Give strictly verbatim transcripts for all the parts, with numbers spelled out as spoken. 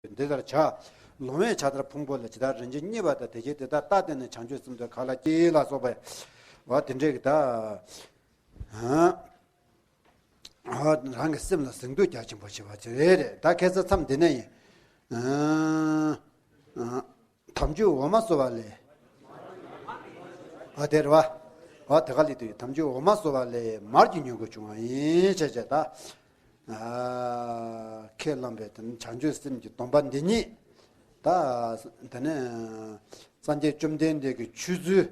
འདི་ལྟར་བྱ། ལོང་བས་ཕྱག་དར་ཕུང་པོ་ལ་ཇི་ལྟར་རིན་ཆེན་བརྙེས་པ་དང་། དེ་བཞིན་དེ་ལྟར་རྟག་བརྟན་ནས་བྱང་ཆུབ་སེམས་དང་གང་ལ་སྐྱེ་ལ་སོགས་པ། འོ་དེ་འདྲས་ཀྱི་ད། འོ་རང་གི་སེམས་ལ་གཟེངས་བསྟོད་རྒྱ་ཆེན་པོ་བྱེད་པ་ཅིག་རེད་རེད། ད་ཁ་སང་མཚམས་འདི་ནས་ཡིན། དམ་ཆོས་འོ་མ་གསོལ་བ་ལས། འོ་དེ་རེད་བ། འོ་དེ་ག་ལས་དུས་དམ་ཆོས་འོ་མ་གསོལ་བ་ལས་མར་གྱི་མྱུ་གུ་བྱུང་བ་ཡིན་ཞེས་བྱས་ད། ཨ། ཁས་བླངས་པའི་དེ་ནི་བྱང་ཆུབ་སེམས་ཀྱི་སྡོམ་པ་འདི་ཉིད། ད། དེ་ནས་སངས་རྒྱས་བཅོམ་ལྡན་འདས་ཀྱི་ཆོས་ཚུལ་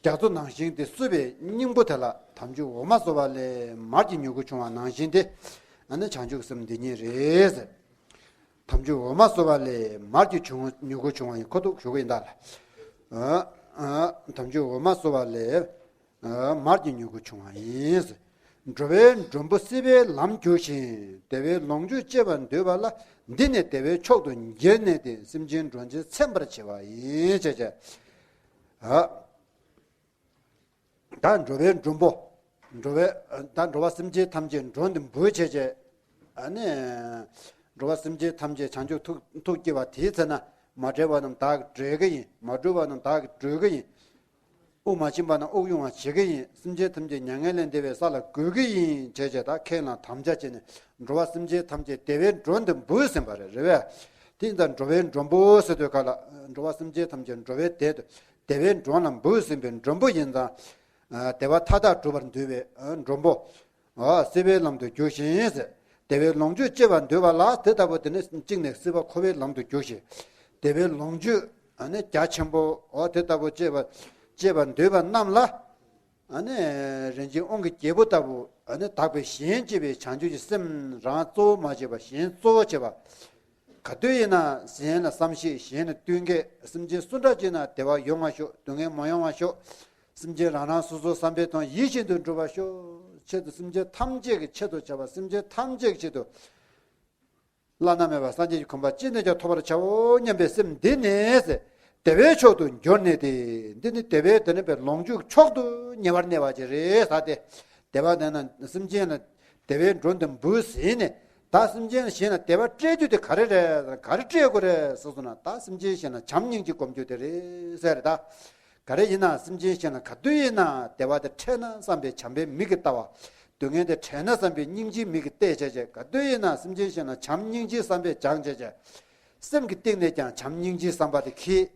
རྒྱ་མཚོ་ནང་བཞིན་དེ་གསོལ་བའི་སྙིང་པོ་དེ་ལ་དམ་ཆོས་འོ་མ་གསོལ་བ་ལས་མར་གྱི་མྱུ་གུ་བྱུང་བ་ནང་བཞིན་ཏེ། ཨ་ནི་བྱང་ཆུབ་སེམས་འདི་ཉིད་རེད། དམ་ཆོས་འོ་མ་གསོལ་བ་ལས་མར་གྱི་བྱུང་མྱུ་གུ་བྱུང་བ་ཡིན་ཁོ་ཐུག་ཞུ་གི་ཡིན་ད་ལ། ཨ། ཨ། དམ་ཆོས་འོ་མ་གསོལ་བ་ལས། མར་གྱི་མྱུ་གུ་བྱུང་བ་ཡིན། འགྲོ་བའི་མགྲོན་པོ་སྲིད་པའི་ལམ་རྒྱུག་བཞིན། བདེ་བའི་ལོངས་སྤྱོད་སྤྱད་པར་འདོད་པ་ལ། འདི་ནི་བདེ་བའི་མཆོག་ཏུ་འགྱུར་ནས་ཏེ། སེམས་ཅན་མགྲོན་ཆེན་ཚིམ་པར་བྱེད་པ་ཡིན། ཅེས་བྱས། ཨ། ད་འགྲོ་བའི་མགྲོན་པོ། འགྲོ་བའི། ད་འགྲོ་བ་སེམས་ཅན་ཐམས་ཅད་མགྲོན་དུ་འབོད་བྱས་བྱས། ཨ་ནི། འགྲོ་བ་སེམས་ཅན་ཐམས་ཅད་བྱང་ཆུབ་ཐུགས་ཐུགས་བསྐྱེད་པ་དེའི་ཚེ་ན། མ་བསྒྲལ་བ་རྣམས་བདག་གིས་བསྒྲལ་གྱི་ཡིན། མ་གྲོལ་བ་རྣམས་བདག་གིས་གྲོལ་གྱི་ཡིན། དབུགས་མ་ཕྱིན་པ་རྣམས་དབུགས་དབྱུང་བ་བྱེད་ཀྱི་ཡིན། སེམས་ཅན་ཐམས་ཅད་མྱ་ངན་ལས་འདས་པའི་ས་ལ་འགོད་ཀྱི་ཡིན། བྱས་བྱས་ད་ཁས་བླངས་དམ་བཅའ་བྱས་ནས་འགྲོ་བ་སེམས་ཅན་ཐམས་ཅད་བདེ་བའི་མགྲོན་དུ་འབོད་ཟིན་པ་རེད། རེད་བས། དེ་ཡིན་ཙང་འགྲོ་བའི་མགྲོན་པོ་ཟེར་དུས་ག་ལ་འགྲོ་བ་སེམས་ཅན་ཐམས་ཅད་འགྲོ་བའི་བདེ་དུ་བདེ་བའི་མགྲོན་ལ་འབོད་ཟིན་པའི་མགྲོན་པོ་ཡིན་ཙང་། བདེ་བ་མཐའ་དག་སྒྲུབ་པར་འདོད་པའི་མགྲོན་པོ། འོ་སྲིད་པའི་ལམ་དུ་རྒྱུག་བཞིན་ཟེར། བདེ་བའི་ལོངས་སྤྱོད་སྤྱད་པར་འདོད་པ་ལ་དེ་ལྟ་བུ་དེ་ནི་གཅིག་ནས་སྲིད་པ་འཁོར་བའི་ལམ་དུ་རྒྱུག་བཞིན། བདེ་བའི་ལོངས་སྤྱོད་ཨ་ནི་རྒྱ་ཆེན་པོ་འོ་དེ་ལྟ་བུ་སྤྱད་པ་སྤྱད་པར་འདོད་པ་རྣམས་ལ། ཨ་ནི་རིན་ཆེན་དབང་གི་རྒྱལ་པོ་ལྟ་བུ་ཨ་ནི་དག་པའི་ཞིང་སྐྱེས་པའི་བྱང་ཆུབ་ཀྱི་སེམས་རང་གཙོ་བོ་མ་བྱས་པ་གཞན་གཙོ་བོ་བྱས་པ། ག་དུས་ཡིན་ན་གཞན་ལ་བསམ་ཤེས་གཞན་ལ་བསྟུན་མཁས། སེམས་ཅན་སུ་འདྲ་ཅིག་ན་བདེ་བ་ཡོང་བ་ཤོག་སྡུག་བསྔལ་མ་ཡོང་བ་ཤོག་སེམས་ཅན་རང་རང་སོ་སོའི་བསམ་པའི་དོན་ཡིད་བཞིན་དུ་འགྲུབ་པར་ཤོག་ཆེད་དུ་སེམས་ཅན་ཐམས་ཅད་ཀྱི་ཆེད་དུ་བྱ་བ། སེམས་ཅན་ཐམས་ཅད་ཀྱི་ཆེད་དུ་བླ་ན་མེད་པ་སངས་རྒྱས་ཀྱི་གོ་འཕང་ཅི་ནས་ཀྱང་ཐོབ་པར་བྱའོ་སྙམ་པའི་སེམས་འདི་ནི་བདེ་བའི་མཆོག་ཏུ་གྱུར་ནས་ཏེ། འདི་ནི་བདེ་བའི་དེ་ནི་བའི་ལོངས་སྤྱོད་མཆོག་ཏུ་ཉེ་བར་གནས་པ་ཅིག་རེད་ཟེར་ཏེ། བདེ་བ་དེ་ན་སེམས་ཅན་ལ་བདེ་བའི་མགྲོན་དུ་འབོད་ཟིན་ནས། ད་སེམས་ཅན་གཞན་ལ་བདེ་བ་སྤྲད་རྒྱུ་དེ་ག་རེ་རེད། ག་རེ་སྤྲད་དགོས་རེད་ཟེར་སོང་ན། ད་སེམས་ཅན་གཞན་ལ་བྱམས་སྙིང་རྗེ་སྒོམ་རྒྱུ་དེ་རེད་ཟེར། ད་ག་རེ་ཡིན་ན་སེམས་ཅན་གཞན་ལ་ག་དུས་ཡིན་ན་བདེ་བ་དེ་འཕྲད་ན་བསམ་པའི་བྱམས་པའི་མིག་གིས་ལྟ་བ། སྡུག་བསྔལ་དེ་འཕྲད་ན་བསམ་པའི་སྙིང་རྗེའི་མིག་གིས་བལྟས་བྱས་བྱས། ག་དུས་ཡིན་ན་སེམས་ཅན་གཞན་ལ་བྱམས་སྙིང་རྗེའི་བསམ་པས་སྦྱངས་བྱས་བྱས། སེམས་ཀྱི་གཏིང་ནས་ཀྱང་བྱམས་སྙིང་རྗེའི་བསམ་པ་དེ་འཁྱེར།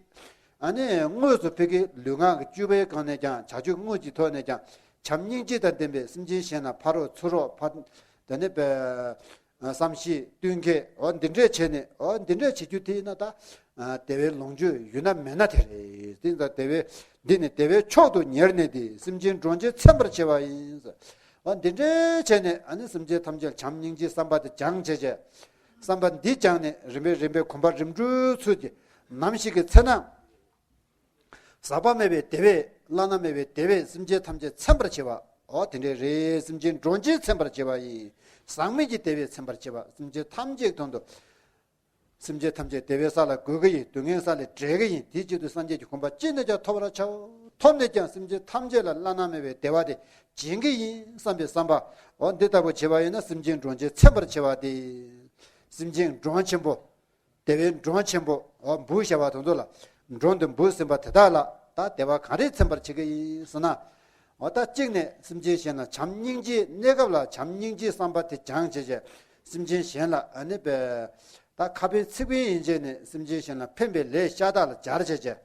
ཨ་ནི་དངོས་སུ་ཕ་གི་ལུས་ངག་གི་སྤྱོད་པའི་སྒང་ནས་ཀྱང་བྱ་སྤྱོད་དངོས་ཀྱི་ཐོག་ནས་ཀྱང་བྱམས་སྙིང་རྗེ་དང་ལྡན་པའི་སེམས་ཅན་གཞན་ལ་ཕ་རོགས་ཚུར་རོགས་ཕ། དེ་ནི་པའི། བསམ་ཤེས་བསྟུན་མཁས་འོ་འདི་འདྲས་བྱས་ནས། འོ་འདི་འདྲས་བྱེད་རྒྱུ་དེ་ཡིན་ན་ད། བདེ་བའི་ལོངས་སྤྱོད་ཡུལ་ན་མེད་ན་དེ་རེད། དེ་ཡིན་ཙང་བདེ་བའི་འདི་ནི་བདེ་བའི་མཆོག་ཏུ་ཉེར་གནས་ཏེ། སེམས་ཅན་མགྲོན་ཆེན་ཚིམ་པར་བྱེད་པ་ཡིན། འོ་འདི་འདྲས་བྱས་ནས་ཨ་ནི་སེམས་ཅན་ཐམས་ཅད་བྱམས་སྙིང་རྗེའི་བསམ་པ་དེ་སྦྱངས་བྱས་བྱས། བསམ་པ་འདི་སྦྱངས་ནས་རིམ་པས་རིམ་པས་གོམས་པ་རིམ་གྲོའི་ཚུལ་གྱིས་ནམ་ཞིག་གི་ཚེ་ན། ཟག་པ་མེད་པའི་བདེ་བས། བླ་ན་མེད་པའི་བདེ་བས་སེམས་ཅན་ཐམས་ཅད་ཚིམ་པར་བྱེད་པ། འོ་དེ་འདྲས་རེད། སེམས་ཅན་མགྲོན་ཆེན་ཚིམ་པར་བྱེད་པ་ཡིན། ཟག་མེད་ཀྱི་བདེ་བས་ཚིམ་པར་བྱེད་པ། སེམས་ཅན་ཐམས་ཅད་དོན་དུ། སེམས་ཅན་ཐམས་ཅད་བདེ་བའི་ས་ལ་འགོད་ཀྱི་ཡིན། སྡུག་བསྔལ་ས་ལས་བསྒྲལ་གྱི་ཡིན། དེའི་ཆེད་དུ་སངས་རྒྱས་ཀྱི་གོ་འཕང་ཅི་ནས་ཀྱང་ཐོབ་པར་བྱའོ། ཐོབ་ནས་ཀྱང་སེམས་ཅན་ཐམས་ཅད་ལ་བླ་ན་མེད་པའི་བདེ་བ་དེ་སྦྱིན་གྱི་ཡིན་བསམ་པའི་བསམ་པ། འོ་འདི་ལྟ་བུ་བྱེད་པ་ཡིན་ན་སེམས་ཅན་མགྲོན་ཆེན་ཚིམ་པར་བྱེད་པ་སྟེ། སེམས་ཅན་མགྲོན་ཆེན་པོ། བདེ་བའི་མགྲོན་ཆེན་པོ། འོ་འབུལ་བྱ་བ་དེ་ཚོ་ལ་མགྲོན་དུ་འབུལ་ཟིན་པ་དེ་དག་ལ་ད་བདེ་བ་གང་རེ་ཚིམ་པར་བྱེད་ཀྱི་ཡིན་ཟེར་ན། འོ་ད་གཅིག་ནས་སེམས་ཅན་གཞན་ལ་བྱམས་སྙིང་རྗེ། གནས་སྐབས་ལ་བྱམས་སྙིང་རྗེའི་བསམ་པ་དེ་སྦྱངས་བྱས་བྱས། སེམས་ཅན་གཞན་ལ་ཨ་ནི་པའི་ད་ཁ་ཕན་ཚིག་ཕན་ཡིན་བྱས་ནས་སེམས་ཅན་གཞན་ལ་ཕན་པའི་ལས་ཤ་སྟག་ལ་སྦྱར་བྱས་བྱས།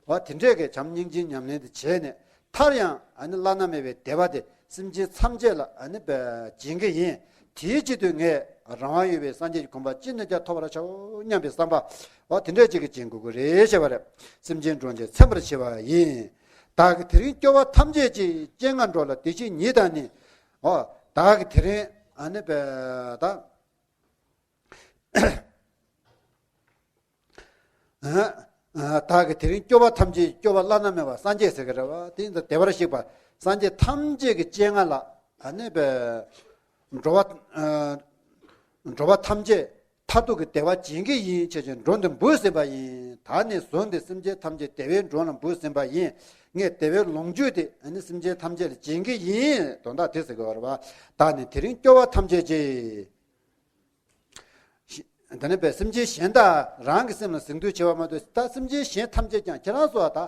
འོ་དེ་འདྲས་ཀྱི་བྱམས་སྙིང་རྗེའི་ཉམས་ལེན་དེ་བྱས་ནས། མཐར་ཡང་ཨ་ནི་བླ་ན་མེད་པའི་བདེ་བ་དེ་སེམས་ཅན་ཐམས་ཅད་ལ་ཨ་ནི་སྦྱིན་གྱི་ཡིན། དེའི་ཆེད་དུ་ངས་རང་དབང་ཡོད་པའི་སངས་རྒྱས་ཀྱི་གོ་འཕང་ཅི་ནས་ཀྱང་ཐོབ་པར་བྱའོ་སྙམ་པའི་བསམ་པ། འོ་དེ་འདྲས་ཅིག་གི་སྦྱིན་དགོས་ཀྱི་རེད་ཞེས་པ་རེད། སེམས་ཅན་མགྲོན་ཆེན་ཚིམ་པར་བྱེད་པ་ཡིན། བདག་གིས་དེ་རིང་སྐྱོབ་པ་ཐམས་ཅད་ཀྱི། སྤྱན་སྔར་འགྲོ་ལ་བདེ་གཤེགས་ཉིད་དང་ནི། འོ་བདག་གིས་དེ་རིང་ཨ་ནི་བདག་བདག་གིས་དེ་རིང་སྐྱོབ་པ་ཐམས་ཅད། སྐྱོབ་པ་བླ་ན་མེད་པ་སངས་རྒྱས་ཟེར་གི་རེད་བ། དེ་ཡིན་ཙང་བདེ་བར་གཤེགས་པ་སངས་རྒྱས་ཐམས་ཅད་ཀྱི་སྤྱན་སྔར་ལ་ཨ་ནི་འགྲོ་བ་འགྲོ་བ་ཐམས་ཅད་མཐར་ཐུག་གི་བདེ་བ་སྦྱིན་གྱི་ཡིན་བྱས་བྱས་མགྲོན་དུ་འབོད་ཟིན་པ་ཡིན། ད་ནས་བཟུང་སྟེ་སེམས་ཅན་ཐམས་ཅད་བདེ་བའི་མགྲོན་ལ་འབོད་ཟིན་པ་ཡིན། ངས་བདེ་བའི་ལོངས་སྤྱོད་དེ་ཨ་ནི་སེམས་ཅན་ཐམས་ཅད་ལ་སྦྱིན་གྱི་ཡིན། དོན་དག་དེ་ཟེར་གི་རེད་བ། བདག་ནི་དེ་རིང་སྐྱོབ་པ་ཐམས་ཅད་ཀྱི། དེ་ནི་པའི་སེམས་ཅན་གཞན་དག་རང་གི་སེམས་ལ་གཟེངས་བསྟོད་བྱེད་པ་མ་གཏོགས། ད་སེམས་ཅན་གཞན་ཐམས་ཅད་ཀྱང་ཁྱེད་རང་ཚོ་ད་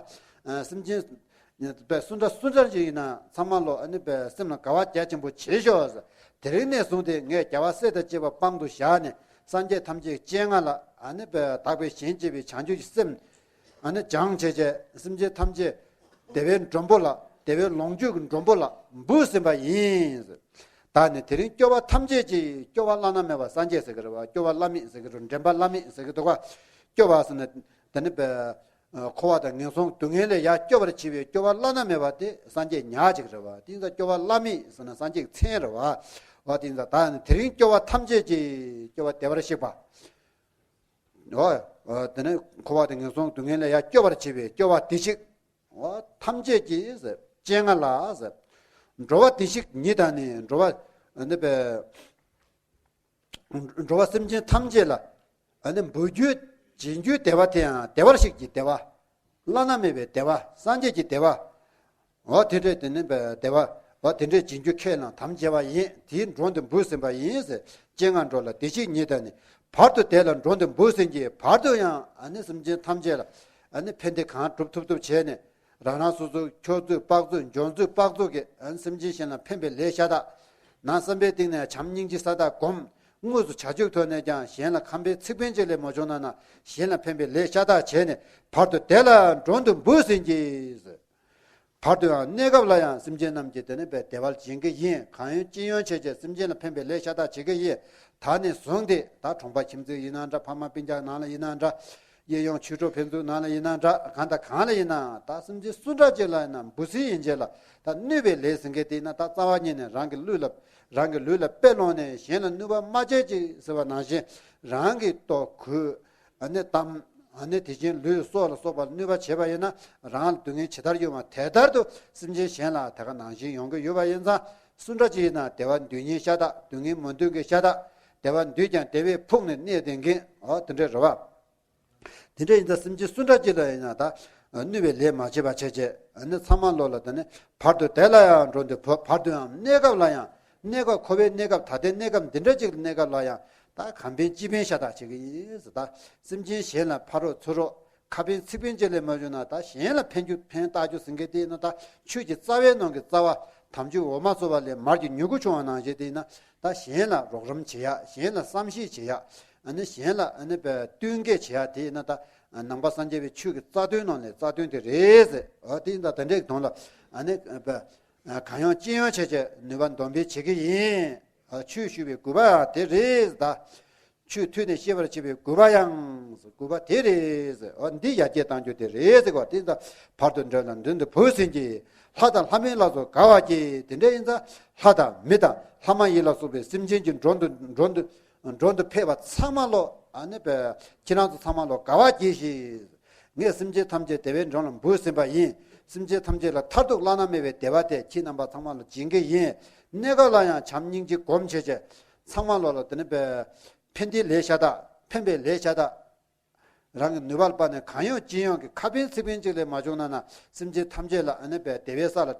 སེམས་ཅན་པའི་སུ་འདྲ་སུ་འདྲ་ཅིག་ཡིན་ན་ཚང་མ་ལོ་ཨ་ནི་པའི་སེམས་ལ་དགའ་བ་རྒྱ་ཆེན་པོ་བྱེད་ཤོག། དེ་རིང་ནས་བཟུང་སྟེ་ངས་རྒྱལ་བ་སྲས་དང་བཅས་པ་དཔང་དུ་བཞག་ནས་སངས་རྒྱས་ཐམས་ཅད་སྤྱན་སྔ་ལ་ཨ་ནི་པའི་དག་པའི་ཞིང་སྐྱེས་པའི་བྱང་ཆུབ་ཀྱི་སེམས་ཨ་ནི་སྦྱངས་བྱས་བྱས་སེམས་ཅན་ཐམས་ཅད་བདེ་བའི་མགྲོན་པོ་ལ། བདེ་བའི་ལོངས་སྤྱོད་ཀྱི་མགྲོན་པོ་ལ་འབུལ་ཟིན་པ་ཡིན། ད་ནི་དེ་རིང་སྐྱོབ་པ་ཐམས་ཅད་ཀྱི་སྐྱོབ་པ་བླ་ན་མེད་པ་སངས་རྒྱས་ཟེར་གྱི་རེད་བ། སྐྱོབ་པ་བླ་མེད་ཟེར་གྱི་རེད། འདྲེན་པ་བླ་མེད་ཟེར་གྱི་འདུག་ག་སྐྱོབ་པ་ཟེར་ན་དེ་ནི་པའི་འཁོར་བ་དང་ངན་སོང་སྡུག་བསྔལ་ལས་ཡར་སྐྱོབ་པར་བྱེད་པའི་སྐྱོབ་པ་བླ་ན་མེད་པ་དེ་སངས་རྒྱས་ཉག་གཅིག་རེད་བ། དེ་ཡིན་ཙང་སྐྱོབ་པ་བླ་མེད་ཟེར་ན་སངས་རྒྱས་ཀྱི་མཚན་རེད་བ། བ་དེ་ཡིན་ཙང་ད་ནི་དེ་རིང་སྐྱོབ་པ་ཐམས་ཅད་ཀྱི་སྐྱོབ་པ་བདེ་བར་གཤེགས་པ། འོ། འོ། དེ་ནས་འཁོར་བ་དང་ངན་སོང་སྡུག་བསྔལ་ལས་ཡར་སྐྱོབ་པར་བྱེད་པའི་སྐྱོབ་པ་བདེ་གཤེགས། འོ། ཐམས་ཅད་ཀྱི་སྤྱན་སྔ་ལ། འགྲོ་བ་བདེ་གཤེགས་ཉིད་དང་ནི་འགྲོ་བ་འདི་པའི་འགྲོ་བ་སེམས་ཅན་ཐམས་ཅད་ལ་ཨ་ནི་འབུལ་རྒྱུ་བྱིན་རྒྱུའི་བདེ་བ་དེ་ཡང་བདེ་བར་གཤེགས་ཀྱི་བདེ་བ། བླ་ན་མེད་པའི་བདེ་བ། སངས་རྒྱས་ཀྱི་བདེ་བ། འོ་དེ་འདྲས་དེ་ནི་བདེ་བ། འོ་དེ་འདྲས་བྱིན་རྒྱུ་ཁས་བླངས་དམ་བཅས་པ་ཡིན། དེའི་མགྲོན་དུ་འབུལ་ཟིན་པ་ཡིན་ཟེར། སྤྱན་སྔར་འགྲོ་ལ་བདེ་གཤེགས་ཉིད་དང་ནི། བར་དུ་དེ་ལ་མགྲོན་དུ་འབུལ་ཟིན་གྱི་བར་དུ་ཡང་ཨ་ནི་སེམས་ཅན་ཐམས་ཅད་ལ་ཨ་ནི་ཕན་བདེ་གང་སྒྲུབ་ཐུབ་ཐུབ་བྱས་ནས་རང་རང་སོ་སོའི་ཁྱོད་ཚོས་དཔག་ཚོད་འབྱོར་ཚོད་དཔག་ཚོད་ཀྱིས་ཨ་ནི་སེམས་ཅན་གཞན་ལ་ཕན་པའི་ལས་ཤ་སྟག་ནང་བསམ་པའི་གཏིང་ནས་བྱམས་སྙིང་རྗེ་ས་དག་སྒོམ། དངོས་སུ་བྱ་སྤྱོད་ཐོག་ནས་ཀྱང་གཞན་ལ་ཁམས་ཕན་ཚིག་ཕན་ཅིག་ལས་མ་བྱུང་ན་ན་གཞན་ལ་ཕན་པའི་ལས་ཤ་སྟག་བྱས་ནས་བར་དུ་དེ་ལ་མགྲོན་དུ་འབུལ་ཟིན་གྱི། བར་དུ་ཡང་གནས་སྐབས་ལ་ཡང་སེམས་ཅན་རྣམས་ཀྱི་དེ་ནི་བའི་བདེ་བ་སྦྱིན་གྱི་ཡིན། གང་ཡོང་ཅི་ཡོང་བྱས་བྱས་སེམས་ཅན་ལ་ཕན་པའི་ལས་ཤ་སྟག་བྱེད་ཀྱི་ཡིན། ད་ནས་བཟུང་སྟེ་ད་གྲོང་པ་ཁྱིམ་མཚེས་ཡིན་ན་འདྲ། ཕ་མ་སྤུན་ཀྱག་ནང་ལ་ཡིན་ན་འདྲ། གཡས་གཡོན་ཆོས་གྲོགས་ཕན་ཚུན་ནང་ལ་ཡིན་ན་འདྲ། གང་དང་གང་ལ་ཡིན་ན་ད་སེམས་ཅན་སུ་འདྲ་ཅིག་ལ་ཡིན་ན་འབུ་སྲིན་ཡིན་བྱས་ལ་ད་གནོད་པའི་ལས་ཟིན་མཁན་དེ་ཡིན་ན་ད་རྩ་བ་ཉིད་ནས་རང་གི་ལུས་ལ་རང་གི་ལུས་ལ་དཔེ་ལོངས་ནས་གཞན་ལ་གནོད་པ་མ་བྱེད་ཅིག་ཟེར་བ་ནང་བཞིན་རང་གི་ལྟོ་གོས་ཨ་ནི་གཏམ། ཨ་ནི་དེ་བཞིན་ལུས་སྲོག་ལ་སོགས་པར་གནོད་པ་བྱས་པ་ཡིན་ན་རང་ལ་སྡུག་བསྔལ་ཇི་ལྟར་ཡོང་བ་དེ་ལྟར་དུ་སེམས་ཅན་གཞན་ལ་དེ་ག་ནང་བཞིན་ཡོང་གི་ཡོད་པ་ཡིན་ཙང་སུ་འདྲ་ཅིག་ཡིན་ན་བདེ་བ་འདོད་མཁན་ཤ་སྟག་སྡུག་བསྔལ་མ་འདོད་མཁན་ཤ་སྟག་བདེ་བ་འདོད་ཀྱང་བདེ་བས་ཕུགས་ནས་གནས་བསྡད་མཁན་འོ་དེ་འདྲ་རེད་བ། དེ་འདྲ་ཡིན་ཙང་སེམས་ཅན་སུ་འདྲ་ཅིག་ལ་ཡིན་ན་ད་གནོད་པའི་ལས་མ་བྱེད་པ་བྱས་བྱས་ཨ་ནི་ཚང་མ་ལོ་ལ་དེ་ནི་བར་དུ་དེ་ལ་ཡང་འགྲོ་འདི་བར་དུ་ཡང་གནས་སྐབས་ལ་ཡང་གནས་སྐབས་འཁོར་བའི་གནས་སྐབས་ད་ལྟའི་གནས་སྐབས་འདི་འདྲ་ཅིག་གི་གནས་སྐབས་ལ་ཡང་ད་གང་ཕན་ཅི་ཕན་ཤ་སྟག་བྱེད་ཀྱི་ཡིན་ཟེར། ད་སེམས་ཅན་གཞན་ལ་ཕ་རོགས་ཚུར་རོགས་ཁ་ཕན་ཚིག་ཕན་ཅིག་ལས་མ་བྱུང་ན་ད་གཞན་ལ་ཕན་རྒྱུ་ཕན་བཏགས་རྒྱུ་ཟེར་མཁན་དེ་ཡིན་ན་ད་ཆོས་ཀྱི་རྩ་བའི་ནང་གི་རྩ་བ་དམ་ཆོས་འོ་མ་བཙོ་བ་ལས་མར་གྱི་མྱུ་གུ་བྱུང་བ་ནང་བཞིན་དེ་ཡིན་ན་ད་གཞན་ལ་རོགས་རམ་བྱེད་ཡ། གཞན་ལ་བསམ་ཤེས་བྱེད་ཡ། ཨ་ནི་གཞན་ལ་ཨ་ནི་བསྟུན་མཁས་བྱེད་ཡ་དེ་ཡིན་ན་ད་ནང་པ་སངས་རྒྱས་པའི་ཆོས་ཀྱི་རྩ་དོན་ནང་ནས་རྩ་དོན་དེ་རེད་ཟེར། འོ་དེ་ཡིན་ད་དེ་འདྲའི་དོན་ལ་ཨ་ནི་གང་ཡོང་ཅི་ཡོང་བྱས་བྱས་ནུས་པ་འདོན་སྤེལ་བྱེད་ཀྱི་ཡིན། ཆོས་ཞུ་བའི་དགོས་པ་དེ་རེད་ད། ཆོས་ཐོས་ནས་ཤེས་པར་བྱེད་པའི་དགོས་པ་ཡང་། དགོས་པ་དེ་རེད། འོ་འདི་ཡར་རྒྱས་གཏང་རྒྱུ་དེ་རེད་ཟེར་བ་དེ་ད་བར་དུ་འགྲོ་ལ་མདུན་དུ་བུད་ཟིན་གྱི། ལྷ་དང་ལྷ་མིན་ལ་སོགས་དགའ་བ་སྐྱེས། དེ་འདྲ་ཡིན་ཙང་ལྷ་དང་མི་དང་ལྷ་མ་ཡིན་ལ་སོགས་པའི་སེམས་ཅན་གྱི་མགྲོན་དུ་མགྲོན་དུ་མགྲོན་དུ་ཕེབས་པ་ཚང་མ་ལོ་ཨ་ནི་པའི་ཁྱེད་རང་ཚོ་ཚང་མ་ལོ་དགའ་བ་སྐྱེས་ཤིག་ངས་སེམས་ཅན་ཐམས་ཅད་བདེ་བའི་མགྲོན་ལ་འབུལ་ཟིན་པ་ཡིན། སེམས་ཅན་ཐམས་ཅད་ལ་མཐར་ཐུག་བླ་ན་མེད་པའི་བདེ་བ་དེ་ཁྱེད་རྣམ་པ་ཚང་མ་ལ་སྦྱིན་གྱི་ཡིན། གནས་སྐབས་ལ་ཡང་བྱམས་སྙིང་རྗེ་སྒོམ་བྱས་བྱས་ཚང་མ་ལོ་ལ་དེ་ནི་བས་ཕན་བདེའི་ལས་ཤ་སྟག་ཕན་པའི་ལས་ཤ་སྟག་རང་གི་ནུས་པ་ལ་དཔགས་ནས་གང་ཡོང་ཅི་ཡོང་གི་ཁ་ཕན་ཚིག་ཕན་ཅིག་ལས་མ་བྱུང་ན་ན་སེམས་ཅན་ཐམས་ཅད་ལ་ཨ་ནི་བས་བདེ་བའི་ས་ལ་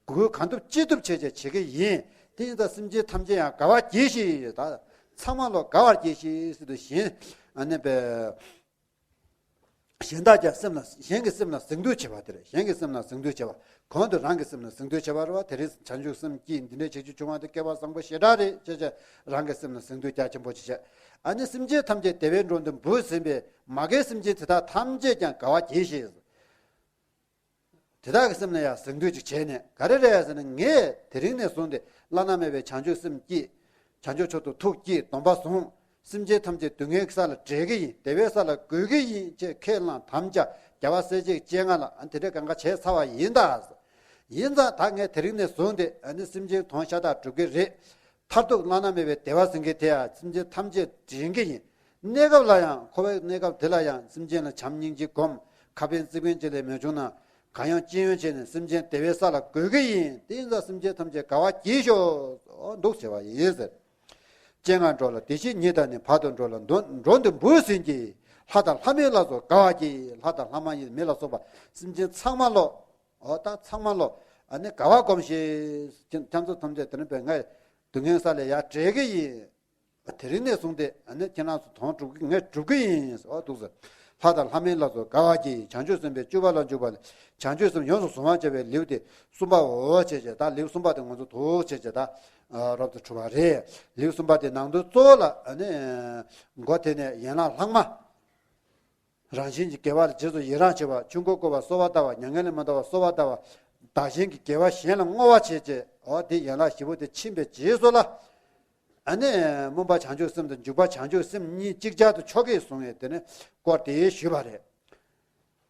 དགོས་གང་ཐུབ་ཅི་ཐུབ་བྱས་བྱས་བྱེད་ཀྱི་ཡིན། དེ་ཡིན་ཙང་སེམས་ཅན་ཐམས་ཅད་ཡང་དགའ་བར་གྱིས་ཤིག་ད་ཚང་མ་ལོ་དགའ་བར་གྱིས་ཤིག་ཟེར་དུས་གཞན་ཨ་ནི་བས། གཞན་དག་ཀྱང་སེམས་ལ་གཞན་གྱི་སེམས་ལ་གཟེངས་བསྟོད་བྱེད་པ་དེ་རེད། གཞན་གྱི་སེམས་ལ་གཟེངས་བསྟོད་བྱེད་པ། གོང་དུ་རང་གི་སེམས་ལ་གཟེངས་བསྟོད་བྱེད་པ་རེད་བ། དེ་རིང་བྱང་ཆུབ་སེམས་བསྐྱེད་འདི་འདྲའི་བྱེད་རྒྱུ་བྱུང་བ་དེ་སྐལ་བ་བཟང་པོ་ཞེ་དྲག་རེད་ཅེས་བྱས་རང་གི་སེམས་ལ་གཟེངས་བསྟོད་རྒྱ་ཆེན་པོ་ཅིག་བྱས། ཨ་ནི་སེམས་ཅན་ཐམས་ཅད་བདེ་བའི་མགྲོན་དུ་འབུལ་ཟིན་པས་མ་རྒན་སེམས་ཅན་དེ་དག་ཐམས་ཅད་ཀྱང་དགའ་བ་སྐྱེས་ཤིག་དེ་དག་གི་སེམས་ལ་ཡང་གཟེངས་བསྟོད་ཅིག་བྱས་ནས་ག་རེ་རེད་ཟེར་ན། ངས་དེ་རིང་ནས་བཟུང་སྟེ་བླ་ན་མེད་པའི་བྱང་ཆུབ་སེམས་བསྐྱེད། བྱང་ཆུབ་མཆོག་ཏུ་ཐུགས་བསྐྱེད་སྡོམ་པ་བཟུང་། སེམས་ཅན་ཐམས་ཅད་སྡུག་བསྔལ་གྱི་ས་ལ་བསྒྲལ་གྱི་ཡིན། བདེ་བའི་ས་ལ་འགོད་ཀྱི་ཡིན་ཅེས་ཁས་བླངས་དམ་བཅའ་རྒྱལ་བ་སྲས་བཅས་སྤྱན་སྔ་ལ་ཨ་ནི་དེ་འདྲའི་གང་ག་བྱས་ཚར་བ་ཡིན་ད། ཡིན་ཙང་ད་ངས་དེ་རིང་ནས་བཟུང་སྟེ་ཨ་ནི་སེམས་ཅན་དོན་ཤ་སྟག་སྒྲུབ་ཀྱི་རེད། མཐར་ཐུག་བླ་ན་མེད་པའི་བདེ་བ་ཟིན་གྱི་དེ་ཡང་སེམས་ཅན་ཐམས་ཅད་དྲན་གྱི་ཡིན། གནས་སྐབས་ལ་ཡང་འཁོར་བའི་གནས་སྐབས་དེ་ལ་ཡང་སེམས་ཅན་ལ་བྱམས་སྙིང་རྗེ་སྒོམ། ཁ་ཕན་ཚིག་ཕན་ཅིག་ལས་མེད་བྱུང་ན། གང་ཡོང་ཅི་ཡོང་བྱས་ནས་སེམས་ཅན་བདེ་བའི་ས་ལ་འགོད་ཀྱི་ཡིན། དེ་ཡིན་ཙང་སེམས་ཅན་ཐམས་ཅད་དགའ་བ་སྐྱེས་ཤོག་འདུག་ཟེར་བ་ཡིན་ཟེར། སྤྱན་སྔར་འགྲོ་ལ་བདེ་གཤེགས་ཉིད་དང་ནི། བར་དུ་འགྲོ་ལ་མགྲོན་མགྲོན་དུ་འབུལ་ཟིན་གྱི། ལྷ་དང་ལྷ་མིན་ལ་སོགས་དགའ་བ་སྐྱེས། ལྷ་དང་ལྷ་མ་ཡིན་མི་ལ་སོགས་པ་སེམས་ཅན་ཚང་མ་ལོ། འོ་ད་ཚང་མ་ལོ། ཨ་ནི་དགའ་བ་སྒོམས་ཤིག་ཁྱེད་ཚོ་ཐམས་ཅད་དེ་ནི་བས་ང་སྡུག་བསྔལ་ས་ལས་ཡར་བསྒྲལ་གྱི་ཡིན། དེ་རིང་ནས་བཟུང་སྟེ་ཨ་ནི་ཁྱེད་རང་ཚོ་དོན་སྒྲུབ་ཀྱི་ངས་སྒྲུབ་ཀྱི་ཡིན་ཟེར། འོ་འདུག་ཟེར། ལྷ་དང་ལྷ་མིན་ལ་སོགས་དགའ་བ་སྐྱེ་ཡི། བྱང་ཆུབ་སེམས་དཔའི་སྤྱོད་པ་ལ་འཇུག་པ་ལས། བྱང་ཆུབ་སེམས་ཡོངས་སུ་བཟུང་བར་བྱ་བའི་ལེའུ་སྟེ་གསུམ་པའོ། བྱས་བྱས་ད་ལེའུ་གསུམ་པ་དེ་ང་ཚོ་འདུག་བྱས་བྱས་ད་རོབ་ཏུ་གྲུབ་པ་རེད། ལེའུ་གསུམ་པ་དེ་ནང་དོན་གཙོ་བོ་ལ་ཨ་ནི་མགོ་དེ་ནས་ཡན་ལག་ལྷག་མ། རང་བཞིན་གྱི་དགེ་བ་ལ་རྗེས་སུ་ཡི་རང་བྱེད་པ། ཆོས་འཁོར་བསྐོར་བར་གསོལ་བ་བཏབ་པ། མྱ་ངན་ལས་མི་འདའ་བར་གསོལ་བ་བཏབ་པ། བདག་གཞན་གྱི་དགེ་བ་གཞན་ལ་བསྔོ་བ་བྱེད་ཅེས། འོ་དེ་ཡན་ལག་བཞི་པོ་དེ་ཕྱིན་པའི་རྗེས་སུ་ལ། ཨ་ནི་སྨོན་པ་བྱང་ཆུབ་སེམས་དང་འཇུག་པ་བྱང་ཆུབ་སེམས་གཉིས་ཅིག་ཅར་དུ་ཕྱོགས་ཀྱིས་བཟུང་བའི་དེ་ནི་སྐོར་དེ་ཞུས་པ་རེད།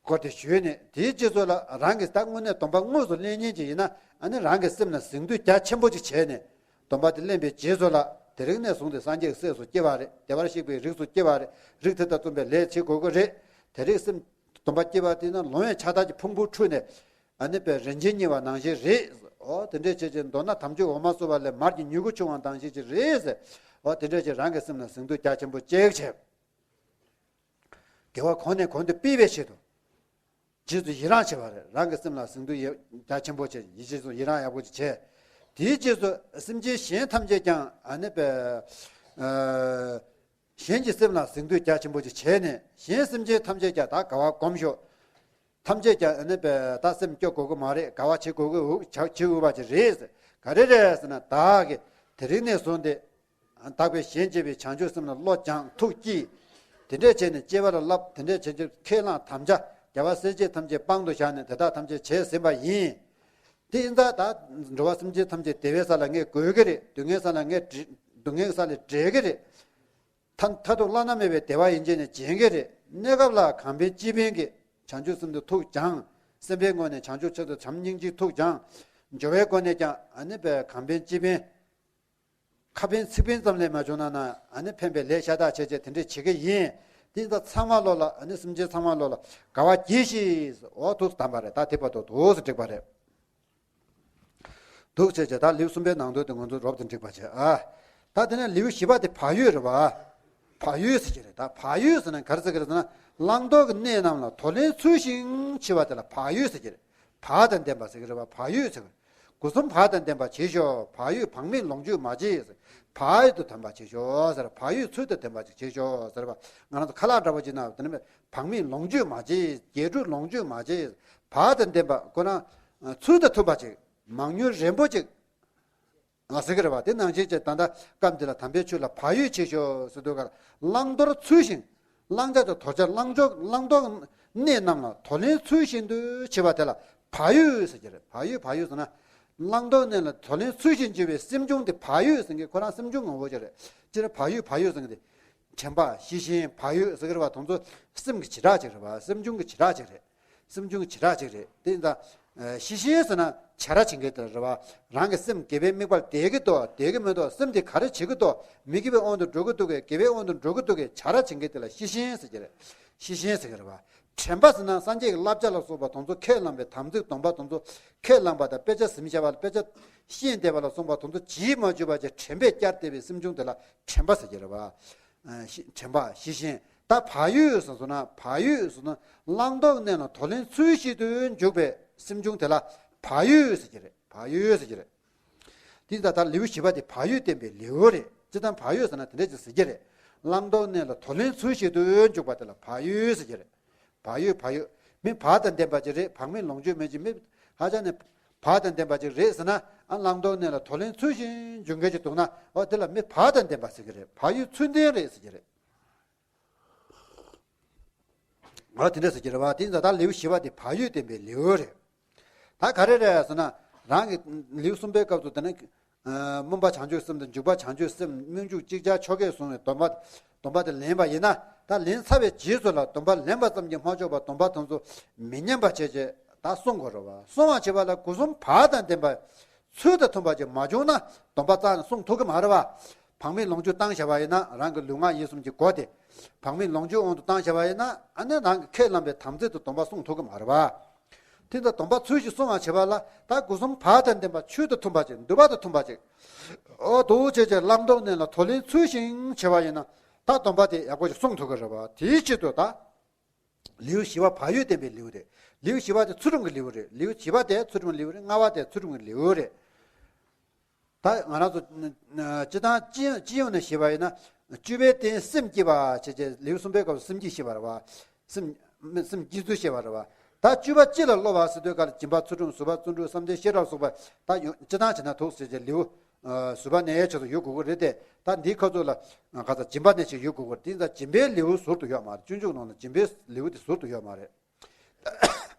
སྐོར་དེ་ཞུས་ནས་དེའི་རྗེས་སུ་ལ་རང་གིས་ད་དངོས་གནས་སྡོམ་པ་དངོས་སུ་ལེན་མཁན་ཅིག་ཡིན་ན་ཨ་ནི་རང་གི་སེམས་ལ་གཟེངས་བསྟོད་རྒྱ་ཆེན་པོ་ཅིག་བྱས་ནས། སྡོམ་པ་དེ་ལེན་པའི་རྗེས་སུ་ལ་དེ་རིང་ནས་བཟུང་སྟེ་སངས་རྒྱས་ཀྱི་སྲས་སུ་སྐྱེ་བ་རེད། བདེ་བར་གཤེགས་པའི་རིགས་སུ་སྐྱེ་བ་རེད། རིགས་དེ་དང་མཐུན་པའི་ལས་བྱེད་དགོས་ཀྱི་རེད། དེ་རིང་སེམས་སྡོམ་པ་སྐྱེ་བ་དེ་ན་ལོང་བའི་ཕྱག་རྟགས་ཀྱི་ཕུང་པོ་འཁྲུལ་ནས་ཨ་ནི་པའི་རིན་ཆེན་རྙེད་པ་ནང་བཞིན་རེད། འོ་དེ་འདྲས་བྱས་བྱས་མདོར་ན་དམ་ཆོས་འོ་མ་བསྲུབས་པ་ལས་མར་གྱི་མྱུ་གུ་ཕྱུང་བ་ནང་བཞིན་ཅིག་རེད་ཟེར། འོ་དེ་འདྲས་བྱས་རང་གི་སེམས་ལ་གཟེངས་བསྟོད་རྒྱ་ཆེན་པོ་ཅིག་བྱས། དགེ་བ་གོང་ནས་གོང་དུ་སྤེལ་བའི་ཆེད་དུ། རྗེས་སུ་ཡི་རང་བྱེད་པ་རེད། རང་གི་སེམས་ལ་གཟེངས་བསྟོད་ཡི་རྒྱ་ཆེན་པོ་བྱེད། ཡིད་ཆེས་སུ་ཡི་རང་ཡག་པོ་ཅིག་བྱེད། དེའི་རྗེས་སུ་སེམས་ཅན་གཞན་ཐམས་ཅད་ཀྱང་ཨ་ནི་པའི་ཨ་གཞན་གྱི་སེམས་ལ་གཟེངས་བསྟོད་རྒྱ་ཆེན་པོ་ཅིག་བྱས་ནས་གཞན་སེམས་ཅན་ཐམས་ཅད་ཀྱང་ད་དགའ་བ་སྒོམ་ཤོག་ཐམས་ཅད་ཀྱང་ཨ་ནི་པའི་ད་སེམས་སྐྱོ་དགོས་ཀྱི་མ་རེད། དགའ་བ་བྱེད་དགོས་ཀྱི་འུ་བྱ་བྱེད་འོས་པ་ཅིག་རེད། ག་རེ་རེད་ཟེར་ན་བདག་གིས་དེ་རིང་ནས་བཟུང་སྟེ། བདག་པས་གཞན་གཅེས་པའི་བྱང་ཆུབ་སེམས་ལ་བློ་སྦྱངས་ཐུགས་བསྐྱེད། དེ་འདྲས་བྱས་ནས་གཅེས་པ་ལ་བསླབ། དེ་འདྲས་བྱས་ནས་ཁས་བླངས་དམ་བཅའ་རྒྱལ་བ་སྲས་བཅས་ཐམས་ཅད་དཔང་དུ་བཞག་ནས་དེ་དག་ཐམས་ཅད་བྱས་ཟིན་པ་ཡིན། དེ་ཡིན་ཙང་ད་འགྲོ་བ་སེམས་ཅན་ཐམས་ཅད་བདེ་བའི་ས་ལ་ངས་འགོད་ཀྱི་རེད། སྡུག་བསྔལ་ས་ལ་ངས་སྡུག་བསྔལ་ས་ལས་བསྒྲལ་གྱི་རེད། མཐར་མཐར་ཐུག་བླ་ན་མེད་པའི་བདེ་བ་ཡན་ཆད་ནས་འབྱིན་གྱི་རེད། གནས་སྐབས་ལ་གང་ཕན་ཅི་ཕན་གྱི་བྱང་ཆུབ་སེམས་དང་ཐུགས་སྦྱངས། སེམས་པའི་ངོས་ནས་བྱང་ཆུབ་ཆེད་དུ་བྱམས་སྙིང་རྗེའི་ཐུགས་སྦྱངས། སྦྱོར་བའི་སྒོ་ནས་ཀྱང་ཨ་ནི་པའི་གང་ཕན་ཅི་ཕན། ཁ་ཕན་ཚིག་ཕན་ཙམ་ལས་མ་བྱུང་ན་ན་ཨ་ནི་ཕན་པའི་ལས་ཤ་སྟག་བྱས་བྱས་དེ་འདྲས་བྱེད་ཀྱི་ཡིན། དེ་ཡིན་ཙང་ཚང་མ་བློ་ལ་ཨ་ནི་སེམས་ཅན་ཚང་མ་བློ་ལ་དགའ་བ་གྱིས་ཤིག་འོ་ཐུགས་སུ་དམ་པ་རེད། ད་དེ་བར་དུ་ཐུགས་སུ་འགྲིག་པ་རེད། འདུག་བྱས་བྱས་ད་ལེའུ་གསུམ་པའི་ནང་དོན་དེ་ང་ཚོ་རོབ་ཏུ་འགྲིག་པ་བྱས་ཨ། ད་དེ་ནས་ལེའུ་བཞི་པ་དེ་བག་ཡོད་རེད་བ། བག་ཡོད་ཟེར་གྱི་རེད། ད་བག་ཡོད་ཟེར་ན་ག་རེ་ཟེར་གྱི་རེད་ཟེར་ན་བླང་དོར་གྱི་གནས་རྣམས་ལ་དོར་ལེན་ཚུལ་བཞིན་བྱེད་པ་དེ་ལ་བག་ཡོད་ཟེར་གྱི་རེད། བག་དང་ལྡན་པ་ཟེར་གྱི་རེད་བ། བག་ཡོད་ཟེར་གྱི་རེད། སྒོ་གསུམ་བག་དང་ལྡན་པར་བྱེད་ཤོག་བག་ཡོད་བག་མེད་ལོངས་སྤྱོད་མ་བྱེད། བག་ཡོད་དུ་ལྡན་པར་བྱེད་ཤོག་ཟེར། བག་ཡོད་ཚུལ་དང་ལྡན་པར་བྱེད་ཤོག་ཟེར་བ། ང་རང་ཚོ་ཁ་ལག་འདྲ་པོ་ཅིག་ན་དེ་ནི་བག་མེད་ལོངས་སྤྱོད་མ་བྱེད། རྒྱས་སྤྲོས་ལོངས་སྤྱོད་མ་བྱེད། བག་དང་ལྡན་པ་ཁོ་ན་ཚུལ་དང་མཐུན་པ་ཅིག་མང་ཉུང་རན་པོ་ཅིག་ང་ཟེར་གི་རེད་བ། དེ་ནང་བཞིན་བྱས་ད་ལྟ་སྐབས་འདི་ལ་དམ་པའི་ཆོས་ལ་བག་ཡོད་བྱེད་ཤོག་ཟེར་དུས་ཀར་བླང་དོར་ཚུལ་བཞིན། བླང་བྱ་དང་དོར་བྱ་བླང་ཕྱོགས་བླང་དོར་གནས་རྣམས་ལ་དོར་ལེན་ཚུལ་བཞིན་དུ་བྱེད་པ་དེ་ལ་བག་ཡོད་ཟེར་གྱི་རེད། བག་ཡོད་བག་ཡོད་ཟེར་ན། བླང་དོར་གནས་ལ་དོར་ལེན་ཚུལ་བཞིན་བྱེད་པའི་སེམས་བྱུང་དེ་བག་ཡོད་ཟེར་མཁན་ཁོ་རང་སེམས་བྱུང་ངོ་བོ་ཅིག་རེད། སྤྱིར་བག་ཡོད་བག་ཡོད་ཟེར་མཁན་དེ། དྲན་པ་ཤེས་བཞིན་བག་ཡོད་ཟེར་གྱི་རེད་བ། དེ་ཚོ་སེམས་ཀྱི་བྱེ་བྲག་ཅིག་རེད་བ། སེམས་བྱུང་གི་བྱེ་བྲག་ཅིག་རེད། སེམས་བྱུང་གི་བྱེ་བྲག་ཅིག་རེད། དེ་ཡིན་ཙང་། ཤེས་བཞིན་ཟེར་ན་བྱ་ར་བྱེད་མཁན་དེ་རེད་བ། རང་གི་སེམས་དགེ་བའི་དམིགས་པ་དེ་གི་འདུག་དེ་གི་མི་འདུག་སེམས་དེ་ག་རེ་བྱེད་ཀྱི་འདུག་མི་དགེ་བའི་དབང་དུ་འགྲོ་གི་འདུག་གི་དགེ་བའི་དབང་དུ་འགྲོ་གི་འདུག་གི་བྱ་ར་བྱེད་མཁན་དེ་ལ་ཤེས་བཞིན་ཟེར་གྱི་རེད། ཤེས་བཞིན་ཟེར་གྱི་རེད་བ། དྲན་པ་ཟེར་ན་སངས་རྒྱས་ཀྱི་བསླབ་བྱ་ལ་སོགས་པ་དེ་ཚོ་ཁས་བླངས་པའི་དམ་ཚིག་སྡོམ་པ་དེ་ཚོ་ཁས་བླངས་པ་དང་དཔེ་ཆ་ཟིན་བྱ་བ་ལ་དཔེ་ཆ་ཤེས་བསྡད་པ་ལ་སོགས་པ་དེ་ཚོ་ཇི་མ་བཅོས་པ་ཅིག་དྲན་པས་བསྐྱར་བལྟས་པའི་སེམས་བྱུང་དེ་ལ་དྲན་པ་ཟེར་གྱི་རེད་བ། ཨ་ཤེས་དྲན་པ་ཤེས་བཞིན། ད་བག་ཡོད་ཟེར་སོང་ན་བག་ཡོད་ཟེར་ན་བླང་དོར་གནས་ལ་དོར་ལེན་ཚུལ་བཞིན་དུ་འཇུག་པའི་སེམས་བྱུང་དེ་ལ་བག་ཡོད་ཟེར་གྱི་རེད། བག་ཡོད་ཟེར་གྱི་རེད། དེ་ད་ལྟ་ལེའུ་བཞི་པ་དེ་བག་ཡོད་བསྟན་པའི་ལེའུ་རེད། སྤྱིར་བཏང་བག་ཡོད་ཟེར་ན་དེ་འདྲ་ཅིག་ཟེར་གྱི་རེད། བླང་དོར་གནས་ལ་དོར་ལེན་ཚུལ་བཞིན་དུ་འཇུག་པ་དེ་ལ་བག་ཡོད་ཟེར་གྱི་རེད། བག་ཡོད་བག་ཡོད། མི་བག་དང་ལྡན་པ་ཅིག་རེད། བག་མེད་ལོངས་སྤྱོད་མེད་ཅིག་མི་ཧ་ཅང་ནས་བག་དང་ལྡན་པ་ཅིག་རེད་ཟེར་ན་ཨ་བླང་དོར་གནས་ལ་དོར་ལེན་ཚུལ་བཞིན་འཇུག་མཁན་ཅིག་འདུག་ན་ཨོ་དེ་ལ་མི་བག་དང་ལྡན་པ་ཟེར་གྱི་རེད། བག་ཡོད་ཚུལ་ལྡན་རེད་ཟེར་གྱི་རེད། ཨོ་དེ་འདྲ་ཟེར་གྱི་རེད་བ། དེ་ཡིན་ཙང་ད་ལེའུ་བཞི་པ་དེ་བག་ཡོད་བསྟན་པའི་ལེའུ་རེད། ད་ག་རེ་རེད་ཟེར་ན་རང་གི་ལེའུ་གསུམ་པའི་སྐབས་སུ་དེ་ནི། སྨོན་པ་བྱང་ཆུབ་སེམས་དང་འཇུག་པ་བྱང་ཆུབ་སེམས་སྨོན་འཇུག་ཅིག་ཅར་ཆོ་གས་བཟུང་བའི་སྡོམ་པ་སྡོམ་པ་དེ་ལེན་པ་ཡིན་ན། ད་ལེན་ཚར་བའི་རྗེས་སུ་ལ་སྡོམ་པ་ལེན་པ་ཙམ་གྱིས་མ་ཆོག་པར་སྡོམ་པ་དེ་ཚོ་མི་ཉམས་པ་བྱས་བྱས་ད་བསྲུང་དགོས་རེད་བ། བསྲུང་བ་བྱེད་པ་ལ་སྒོ་གསུམ་བག་དང་ལྡན་པ་ཚུལ་དང་མཐུན་པ་ཅིག་མ་བྱུང་ན་སྡོམ་པ་རྩ་ནས་བསྲུང་ཐུབ་ཀྱི་མ་རེད་བ། བག་མེད་ལོངས་སྤྱོད་བཏང་བཞག་པ་ཡིན་ན་རང་གི་ལུས་ངག་ཡིད་གསུམ་གྱི་སྒོ་དེ་བག་མེད་ལོངས་སྤྱོད་དབང་དུ་བཏང་བཞག་པ་ཡིན་ན་ཨ་ནི་རང་གི་ཁས་བླངས་པའི་དམ་ཚིག་ཏུ་སྡོམ་པ་བསྲུང་ཐུབ་ཀྱི་མ་རེད་བ། དེ་ལྟར་སྡོམ་པ་ཚུལ་བཞིན་བསྲུང་བར་བྱེད་པ་ལ་ད་སྒོ་གསུམ་བག་དང་ལྡན་པ་ཆོས་དང་མཐུན་པ་ཅིག་འདུལ་བ་དང་མཐུན་པ་ཅིག་ཨོ་འདུག་བྱས་བྱས་བླང་དོར་གནས་ལ་དོར་ལེན་ཚུལ་བཞིན་བྱེད་པ་ཡིན་ན་ད་སྡོམ་པ་དེ་ཡག་པོ་ཞིག་བསྲུང་ཐུབ་ཀྱི་རེད་བ། དེའི་ཆེད་དུ་ད་ལེའུ་བཞི་པ་བག་ཡོད་བསྟན་པའི་ལེའུ་རེད། ལེའུ་བཞི་པ་དེ་ཚུལ་ཁྲིམས་ཀྱི་ལེའུ་རེད། ལེའུ་བཞི་པ་དེ་ཚུལ་ཁྲིམས་ཀྱི་ལེའུ་རེད། ལྔ་པ་དེ་ཚུལ་ཁྲིམས་ཀྱི་ལེའུ་རེད། ད་ང་རང་ཚོ་སྤྱི་བཏང་སྤྱི་སྤྱི་ཡོངས་ནས་བཤད་པ་ཡིན་ན། བཅུ་པའི་སྟེང་སེམས་བསྐྱེད་པ་བྱས་བྱས་ལེའུ་གསུམ་པའི་སྐབས་སུ་སེམས་བསྐྱེད་བཤད་པ་རེད་བ། སེམས་སེམས་བསྐྱེད་ཚུལ་བཤད་པ་རེད་བ། ད་བཅུ་པ་སྤྱི་ལ་སློབ་པ་ཟེར་དུས་ག་ལ་སྦྱིན་པ་ཚུལ་ཁྲིམས་ཟུར་པ་བརྩོན་འགྲུས་བསམ་གཏན་ཤེས་རབ་སོགས་པ། ད་ཡོ་སྤྱི་བཏང་བྱས་ན་ཐུགས་ཟེར་བྱས་ལེའུ་ཨ་ཟུར་པ་ནས་ཆེད་དུ་ཡོད་དགོས་ཀྱི་རེད་དེ། ད་འདིའི་ཁ་ཐུག་ལ་ག་ཚ་སྦྱིན་པ་ནས་ཆེད་ཡོད་དགོས་ཀྱི་རེད། དེ་ཡིན་ཙང་སྦྱིན་པའི་ལེའུ་ཟུར་དུ་ཡོད་མ་རེད། སྤྱོད་འཇུག་ནང་ལ་སྦྱིན་པའི་ལེའུ་དེ་ཟུར་དུ་ཡོད་མ་རེད།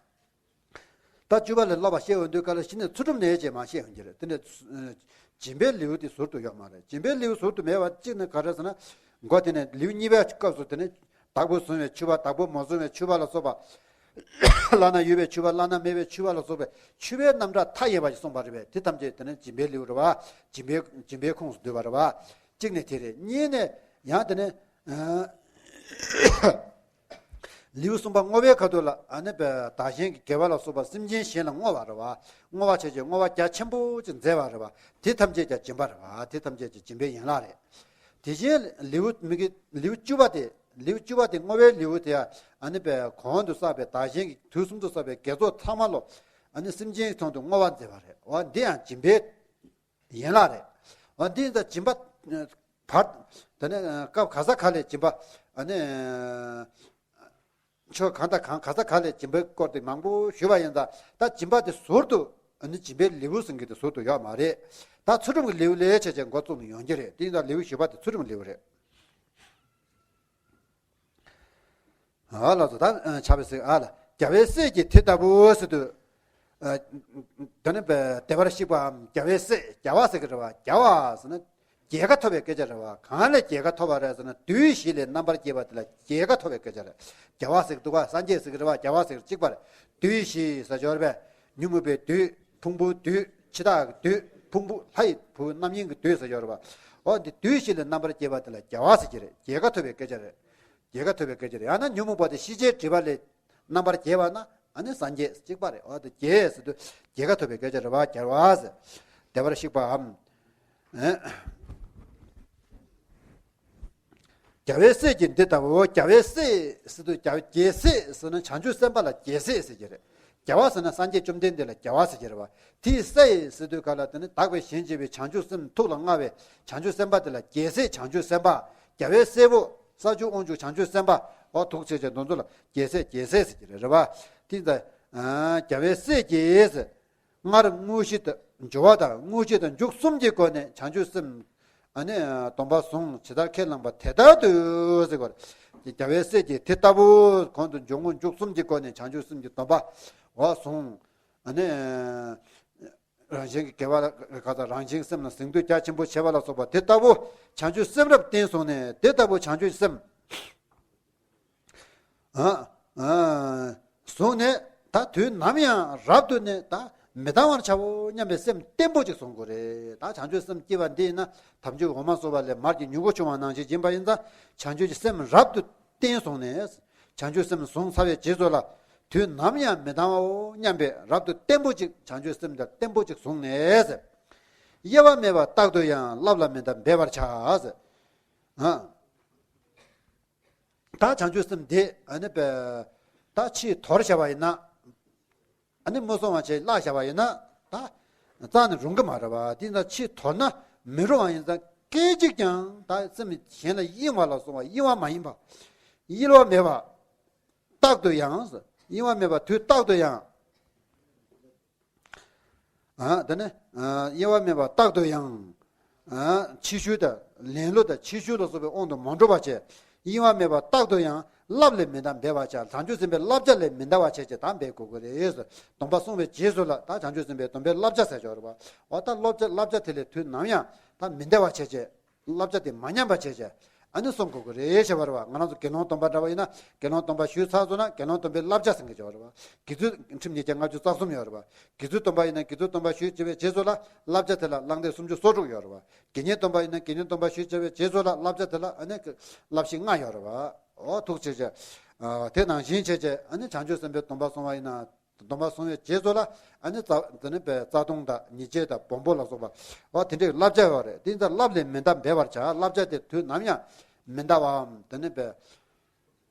ད་བཅུ་པ་ལ་སློབ་པ་བཤད་འོང་དུས་ག་ལ་གཞི་ནས་ཚུལ་ཁྲིམས་ནས་ཅེས་མ་བཤད་འོང་གི་རེད། དེ་ནས་སྦྱིན་པའི་ལེའུ་དེ་ཟུར་དུ་ཡོད་མ་རེད། སྦྱིན་པའི་ལེའུ་ཟུར་དུ་མེད་པ་གཅིག་ནི་ག་རེ་ཟེར་ན། མགོ་དེ་ནས་ལེའུ་གཉིས་པའི་སྐབས་སུ་དེ་ནས་བདག་པོས་བཟུང་བའི་མཆོད་པ། བདག་པོས་མ་བཟུང་བའི་མཆོད་པ་ལ་སོགས་པ། བླ་ན་ཡོད་པའི་མཆོད་པ། བླ་ན་མེད་པའི་མཆོད་པ་ལ་སོགས་པའི་མཆོད་པའི་རྣམ་གྲངས་མཐའ་ཡས་པ་ཞིག་གསུངས་པ་རེད་པས། དེ་ཐམས་ཅད་དེ་ནས་སྦྱིན་པའི་ལེའུ་རེད་བ། སྦྱིན་པའི་སྦྱིན་པའི་ཁོངས་སུ་འདུས་པ་རེད་བ། གཅིག་ནས་དེ་རེད། གཉིས་ནས་ཡང་དེ་ནས། ལེའུ་གསུམ་པ་བསྔོ་བའི་ཁ་ཐུག་ལ་ཨ་ནི་བདག་གཞན་གྱི་དགེ་བ་ལ་སོགས་པ་སེམས་ཅན་གཞན་ལ་བསྔོ་བ་རེད་བ། བསྔོ་བ་བྱས་རྗེས་བསྔོ་བ་རྒྱ་ཆེན་པོ་ཅིག་མཛད་པ་རེད་བ། དེ་ཐམས་ཅད་ཀྱང་སྦྱིན་པ་རེད་བ། དེ་ཐམས་ཅད་ཀྱང་སྦྱིན་པའི་ཡན་ལག་རེད། དེ་བཞིན་ལེའུ་མི་གི་ལེའུ་བཅུ་པ་དེ། ལེའུ་བཅུ་པ་དེ་བསྔོ་བའི་ལེའུ་དེ་ཡང་ཨ་ནི་བས་གོང་དུ་བསགས་པའི་བདག་གཞན་གྱི་དུས་གསུམ་དུ་བསགས་པའི་དགེ་ཚོགས་ཚང་མ་ལོ། ཨ་ནི་སེམས་ཅན་གྱི་དོན་དུ་བསྔོ་བ་མཛད་པ་རེད་བ། འདི་ཡང་སྦྱིན་པའི་ཡན་ལག་རེད། འོ་འདི་ཡིན་ཙང་སྦྱིན་པ་བར། དེ་ནས་སྐབས་ག་ས་ག་ལས་སྦྱིན་པ། ཨ་ནི་ཆོས་གང་དང་གང་ག་ས་ག་ལས་སྦྱིན་པའི་སྐོར་དེ་མང་པོ་ཞུས་པ་ཡིན་ཙང་། ད་སྦྱིན་པ་དེ་ཟུར་དུ། ཨ་ནི་སྦྱིན་པའི་ལེའུ་ཟེར་མཁན་དེ་ཟུར་དུ་ཡོད་མ་རེད། ད་ཚུལ་ཁྲིམས་ཀྱི་ལེའུ་ལས་བྱས་བྱས་འགོ་བཙུགས་ནས་ཡོང་གི་རེད། དེ་ཡིན་ཙང་ལེའུ་བཞི་པ་དེ་ཚུལ་ཁྲིམས་ལེའུ་རེད། ཨ་ལ་སོ་ད་ཨ་ཆ་བའི་སྲས་ཨ་ལ་རྒྱལ་བའི་སྲས་ཀྱིས་དེ་ལྟ་བུ་ཟེར་དུས། ཨ་དེ་ནི་བདེ་བར་གཤེགས་པའམ་རྒྱལ་བའི་སྲས། རྒྱལ་བ་ཟེར་གི་རེད་བ། རྒྱལ་བ་ཟེར་ན་རྒྱལ་ཁ་ཐོབ་པའི་སྐད་ཆ་རེད་བ། གང་ལས་རྒྱལ་ཁ་ཐོབ་པ་རེད་ཟེར་ན། བདུད་བཞི་ལས་རྣམ་པར་རྒྱལ་བ་དེ་ལ་རྒྱལ་ཁ་ཐོབ་པའི་སྐད་ཆ་རེད། རྒྱལ་བ་ཟེར་གི་འདུག་ག་སངས་རྒྱས་ཟེར་གི་རེད་བ། རྒྱལ་བ་ཟེར་གི་གཅིག་པ་རེད། བདུད་བཞི་ཟེར་སྦྱོར་བས། ཉོན་མོངས་པའི་བདུད། ཕུང་པོའི་བདུད། འཆི་བདག་གི་བདུད། ཕུང་པོ་ལྷ་ཡི་བུ་རྣམ་གཡེང་གི་བདུད་ཟེར་སྦྱོར་བ། འོ་འདི་བདུད་བཞི་ལས་རྣམ་པར་རྒྱལ་བ་དེ་ལ་རྒྱལ་བ་ཟེར་གྱི་རེད། རྒྱལ་ཁ་ཐོབ་པའི་སྐད་ཆ་རེད། རྒྱལ་ཁ་ཐོབ་པའི་སྐད་ཆ་རེད། ཡང་ན་ཉོན་མོངས་པ་དེ་ཤེས་བྱའི་སྒྲིབ་པ་ལས་རྣམ་པར་རྒྱལ་བ་ན་ཨ་ནི་སངས་རྒྱས་གཅིག་པ་རེད། འོ་དེ་རྒྱལ་ཟེར་དུས་རྒྱལ་ཁ་ཐོབ་པའི་སྐད་ཆ་རེད་བ། རྒྱལ་བ་ཟེར། བདེ་བར་གཤེགས་པའམ། ཨེ། རྒྱལ་བའི་སྲས་ཀྱིས་འདི་ལྟ་བུ། རྒྱལ་བའི་སྲས་ཟེར་དུས་རྒྱལ་རྒྱལ་སྲས་ཟེར་ན་བྱང་ཆུབ་སེམས་དཔའ་ལ་རྒྱལ་སྲས་ཟེར་གྱི་རེད། རྒྱལ་བ་ཟེར་ན་སངས་རྒྱས་བཅོམ་ལྡན་འདས་ལ་རྒྱལ་བ་ཟེར་གྱི་རེད་བ། དེའི་སྲས་ཟེར་དུས་ག་ལ་དེ་ནི་བདག་པས་གཞན་གཅེས་པའི་བྱང་ཆུབ་སེམས་ཐུགས་ལ་མངའ་བའི་བྱང་ཆུབ་སེམས་དཔའ་དེ་ལ་རྒྱལ་སྲས་བྱང་ཆུབ་སེམས་དཔའ། རྒྱལ་བའི་སྲས་པོ་ས་བཅུ་དབང་ཕྱུག་བྱང་ཆུབ་སེམས་དཔའ། འོ་ཐུགས་རྗེ་ཆེ་འདི་ཚོ་ལ་རྒྱལ་སྲས་རྒྱལ་སྲས་ཟེར་གྱི་རེད་རེད་བ། དེ་ཡིན་ཙང་། རྒྱལ་བའི་སྲས་ཀྱིས་སྔར་དངོས་གཞི་དང་སྦྱོར་བ་དང་དངོས་གཞི་དང་མཇུག་གསུམ་གྱི་སྒོ་ནས་བྱང་ཆུབ་སེམས། ཨ་ནི་སྡོམ་པ་བཟུང་། ཇི་ལྟར་ཁས་བླངས་པ་དེ་ལྟར་དུ་ཟེར་བར། རྒྱལ་བའི་སྲས་ཀྱིས་དེ་ལྟ་བུ་གོང་དུ་འཇུག་ངོགས་མཇུག་གསུམ་གྱི་སྒོ་ནས་བྱང་ཆུབ་སེམས་ཀྱི་སྡོམ་པ་འོ་བཟུང་། ཨ་ནི་རང་གཞན་གྱི་དགེ་བ་ག་ཚ་རང་གཞན་སེམས་ལ་ཟིང་འདུལ་རྒྱ་ཆེན་པོ་བྱེད་པ་ལ་སོགས་པ་དེ་ལྟ་བུ་བྱང་ཆུབ་སེམས་རབ་བརྟན་བཟུང་ནས། དེ་ལྟ་བུ་བྱང་ཆུབ་སེམས། ཨ། ཨ། བཟུང་ནས་ད་དུས་ནམ་ཡང་རབ་ཏུ་ནས་ད་མི་ལྡང་བར་བྱའོ་སྙམ་པའི་སེམས་བརྟན་པོ་ཅིག་བཟུང་དགོས་རེད། ད་བྱང་ཆུབ་སེམས་སྐྱེས་པ་འདི་ཡིན་ན་དམ་ཆོས་འོག་མ་སོགས་པ་ལས་མར་གྱི་མྱུ་གུ་ཕྱུང་བ་ནང་བཞིན་ཡིན་པ་ཡིན་ཙང་། བྱང་ཆུབ་ཀྱི་སེམས་རབ་ཏུ་བརྟན་བཟུང་ནས། བྱང་ཆུབ་སེམས་བཟུང་ཚར་བའི་རྗེས་སུ་ལ་དུས་ནམ་ཡང་མི་ལྡང་བའོ་སྙམ་པའི་རབ་ཏུ་བརྟན་པོ་ཅིག་བྱང་ཆུབ་སེམས་དེ་བརྟན་པོ་ཅིག་བཟུང་ནས། གཡེལ་བ་མེད་པར་རྟག་ཏུ་ཡང་། བསླབ་ལ་མི་ལྡང་འབད་པར་བྱ། ཨ། ད་བྱང་ཆུབ་སེམས་དེ་ཨ་ནི་པའི་ད་ཕྱིའི་དོར་བྱ་བ་ཡིན་ན། ཨ་ནི་མི་སྲུང་བ་བྱས་བརླག་བྱ་བ་ཡིན་ན་ད་རྩ་ནས་རུང་གི་མ་རེད་པ། དེ་ཡིན་ཙང་ཕྱིའི་དོར་ན་མི་རུང་བ་ཡིན་ཙང་སྐད་ཅིག་ཀྱང་ད་སེམས་གཞན་ལ་གཡེང་བ་ལ་སོགས་པ་གཡེང་བ་མ་ཡིན་པ། གཡེལ་བ་མེད་པ། རྟག་ཏུ་ཡང་། གཡེང་བ་མེད་པ་དུས་རྟག་ཏུ་ཡང་། ཨ། དེ་ནས། ཨ། གཡེལ་བ་མེད་པར་རྟག་ཏུ་ཡང་། ཨ། ཕྱི་བཤོལ་དང་ལེན་ལུགས་དང་ཕྱི་བཤོལ་ལ་སོགས་པའི་དབང་དུ་མ་འགྲོ་བར་བྱས། གཡེལ་བ་མེད་པར་རྟག་ཏུ་ཡང་། བསླབ་ལས་མི་ལྡང་འབད་པར་བྱ། བྱང་ཆུབ་སེམས་དཔའི་བསླབ་བྱ་ལས་མི་ལྡང་བར་བྱས་བྱས་ད་འབད་དགོས་ཀྱི་རེད། སྡོམ་པ་བསྲུང་བའི་རྗེས་སུ་ལ་ད་བྱང་ཆུབ་སེམས་དཔའི་སྡོམ་པའི་བསླབ་བྱ་ཟེར་ཆོག་རེད་པ། འོ་ད་བསླབ་བྱ་བསླབ་བྱ་དེ་ལས་དུས་ནམ་ཡང་ད་མི་འདའ་བར་བྱས་བྱས། བསླབ་བྱ་དེ་མ་ཉམས་པ་བྱས་བྱས། ཨ་ནི་སྲུང་དགོས་ཀྱི་རེད་ཞེས་པ་རེད་པ། ང་རང་ཚོ་དགེ་སློང་སྡོམ་པ་འདྲ་བ་ཡིན་ན་དགེ་སློང་སྡོམ་པ་ཞུས་ཚར་སོང་ན་དགེ་སློང་སྡོམ་པའི་བསླབ་བྱ་ཟེར་མཁན་ཅིག་ཡོད་རེད་པ། དགེ་ཚུལ་ཁྲིམས་ཉིས་བརྒྱ་ལྔ་བཅུ་རྩ་གསུམ་ཡོད་རེད་པ། དགེ་ཚུལ་སྡོམ་པ་ཡིན་ན་དགེ་ཚུལ་སྡོམ་པ་ཞུས་བྱས་པའི་རྗེས་སུ་ལ་བསླབ་བྱ་དེ་ལ་བླང་དོར་སུམ་ཅུ་སོ་དྲུག་ཡོད་རེད་པ། དགེ་བསྙེན་སྡོམ་པ་ཡིན་ན་དགེ་བསྙེན་སྡོམ་པ་ཞུས་བྱས་པའི་རྗེས་སུ་ལ་བསླབ་བྱ་དེ་ལ་ཨ་ནི་བསླབ་གཞི་ལྔ་ཡོད་རེད་པ། འོ་ཐུགས་རྗེ་ཆེ། ཨ། དེ་ནང་བཞིན་བྱས་བྱས་ཨ་ནི་བྱང་ཆུབ་སེམས་དཔའི་སྡོམ་པ་སྲུང་བ་ཡིན་ན། སྡོམ་པ་སྲུང་བའི་རྗེས་སུ་ལ་ཨ་ནི་རྩ་དེ་ནི་པའི་རྩ་ལྟུང་དང་ཉེས་བྱས་དང་སྦོམ་པོ་ལ་སོགས་པ། འོ་དེ་འདྲའི་བསླབ་བྱ་ཡོད་རེད། དེ་ཡིན་ཙང་བསླབ་ལས་མི་འདའ་འབད་པར་བྱ། བསླབ་བྱ་དེ་དུས་ནམ་ཡང་མི་འདའ་བའམ་དེ་ནི་པའི།